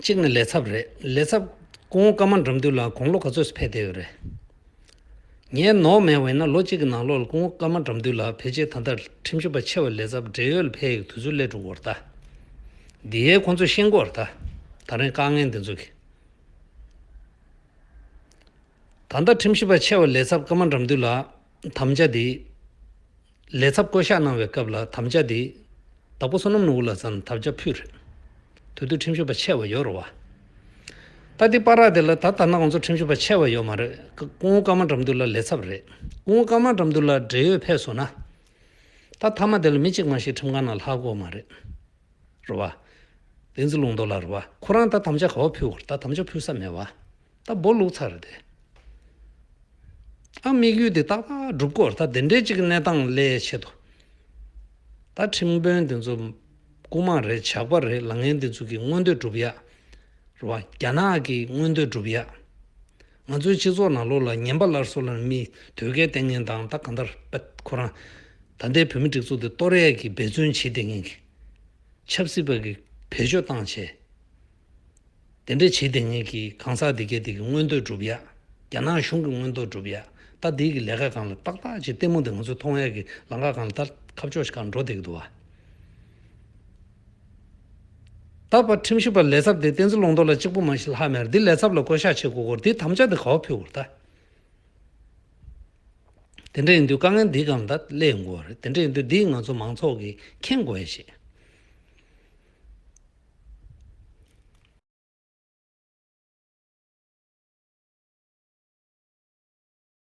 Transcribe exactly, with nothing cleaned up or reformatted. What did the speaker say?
གཅིག་ནི་ལས་ཚབ་རེད། ལས་ཚབ་སྐུ་ངོ་ཀརྨ་དགྲ་འདུལ་ལགས་དགུང་ལོ་ག་ཚོད་ཕེབས་བསྡད་ཡོད་རེད། ངས་ནོར་མེད་པ་ཡིན་ན་ལོ་གཅིག་གི་ནང་ལོགས་ལ་སྐུ་ངོ་ཀརྨ་དགྲ་འདུལ་ལགས་ཕལ་ཆེར་ད་ལྟ་ཁྲིམས་ཞིབ་པ་ཆེ་བ་ལས་ཚབ་བགྲེས་ཡོལ་ལ་ཕེབས་ཡག་དུས་ཚོད་སླེབས་འགྲོ་གི་ཡོད་རེད་ད། འདི་ཡས་ཁོང་ཚོས་ཤེས་ཀྱི་ཡོད་རེད་ད། ད་རིང་དཀའ་ངལ་འདི་ཚོ་གི། ད་ལྟ་ཁྲིམས་ཞིབ་པ་ཆེ་བ་ལས་ཚབ་ཀརྨ་དགྲ་འདུལ་ལགས་དམ་བཅའ་འདི། ལས་ཚབ་བསྐོ་གཞག་གནང་བའི་སྐབས་ལ་དམ་བཅའ་འདི། དྭགས་པོ་བསོད་ནམས་ནོར་བུ་ལགས་ཚང་དམ་བཅའ་ཕུལ་རེད། དེ་དུས་ཁྲིམས་ཞིབ་པ་ཆེ་བ་ཡོད་རེད་བ། ད་འདི་བར་དེ་ལ་ད་ད་ན་ང་ཚོ་ཁྲིམས་ཞིབ་པ་ཆེ་བ་ཡོད་མ་རེད། སྐུ་ངོ་ཀརྨ་དགྲ་འདུལ་ལགས་ལས་ཚབ་རེད། སྐུ་ངོ་ཀརྨ་དགྲ་འདུལ་ལགས་བགྲེས་ཡོལ་ཕེབས་སོང་ན། ད་མཐའ་མ་དེ་ལ་མི་གཅིག་མ་ཞིག་ཁྲིམས་ཁང་ནང་ལྷག་དགོས་མ་རེད། རེད་བ། བསྟན་འཛིན་ལུང་རྟོགས་ལགས་རེད་བ། ཁོ་རང་ད་དམ་བཅའ་ག་བ་ཕུལ་བར་ད་དམ་བཅའ་ཕུལ་ས་མེད་བ། ད་སྦོ་ལུག་ཚར་རེད་དེ། ཨ་དམིགས་ཡུལ་དེ་ཏག་ཏག་སྒྲུབ་དགོས་རེད། ད་དེ་འདྲའི་གཅིག་གི་གནས་སྟངས་སླེབས་ཆེད་དུ། ད་ཁྲིམས་དཔོན་དེ་ཚོ་རྐུ་མ་རེད། ཇག་པ་རེད། ལབ་མཁན་དེ་ཚོ་གི་མངོན་འདོད་སྒྲུབ་ཡ། རེད་བ། རྒྱ་ནག་གི་མངོན་འདོད་སྒྲུབ་ཡ། ང་ཚོའི་སྤྱི་ཚོགས་ནང་ལོགས་ལ་ངན་པ་སླར་གསོ་ལ་མི་དོལ་རྒྱལ་བསྟེན་མཁན་དང་ད་གང་ལྟར་པད་ཁོ་རང་། ད་ལྟའི་བོད་མི་སྒྲིག་འཛུགས་དེ་གཏོར་ཡས་ཀྱི་འབད་བརྩོན་བྱེད་བསྡད་མཁན་གྱི། ཆབ་སྲིད་པ་གི་བེད་སྤྱོད་བཏང་བྱས། དེ་འདྲ་བྱེད་བསྡད་མཁན་གྱི་གང་ཟག་དེ་གས་དེ་གི་མངོན་འདོད་སྒྲུབ་ཡ། རྒྱ་ནག་གཞུང་གི་མངོན་འདོད་སྒྲུབ་ཡ། ད་དེ་གི་ལས་ཀ་སྒང་ལ་ཏག་ཏག་ཅིག་ལྟད་མོ་དེ་ང་ཚོ་མཐོང་ཡ་གི་ལམ་ཁ་སྒང་ལ་ད་ཁ་ཕྱོགས་ཤིག་སྒང་འགྲོ་བསྡད་ཀྱི་འདུག་བ། ད་བར་ཁྲིམས་ཞིབ་པ་ལས་ཚབ་དེ་བསྟན་འཛིན་ལུང་རྟོགས་ལགས་གཅིག་པུ་མ་ཞིག་ལྷག་མེད་རེད། འདི་ལས་ཚབ་ལ་བསྐོ་གཞག་བྱེད་དགོས་སྐོར་འདི་དམ་བཅའ་དེ་ག་བ་ཕུལ་དགོས་རེད་ད། དེ་འདྲ་ཡིན་དུས་དཀའ་ངལ་འདི་སྒང་ད་སླེབས་ཡོང་གི་ཡོད་རེད། དེ་འདྲ་ཡིན་དུས་འདི་ང་ཚོ་མང་ཚོགས་ཀྱིས་མཁྱེན་དགོས་ཡ་ཞིག་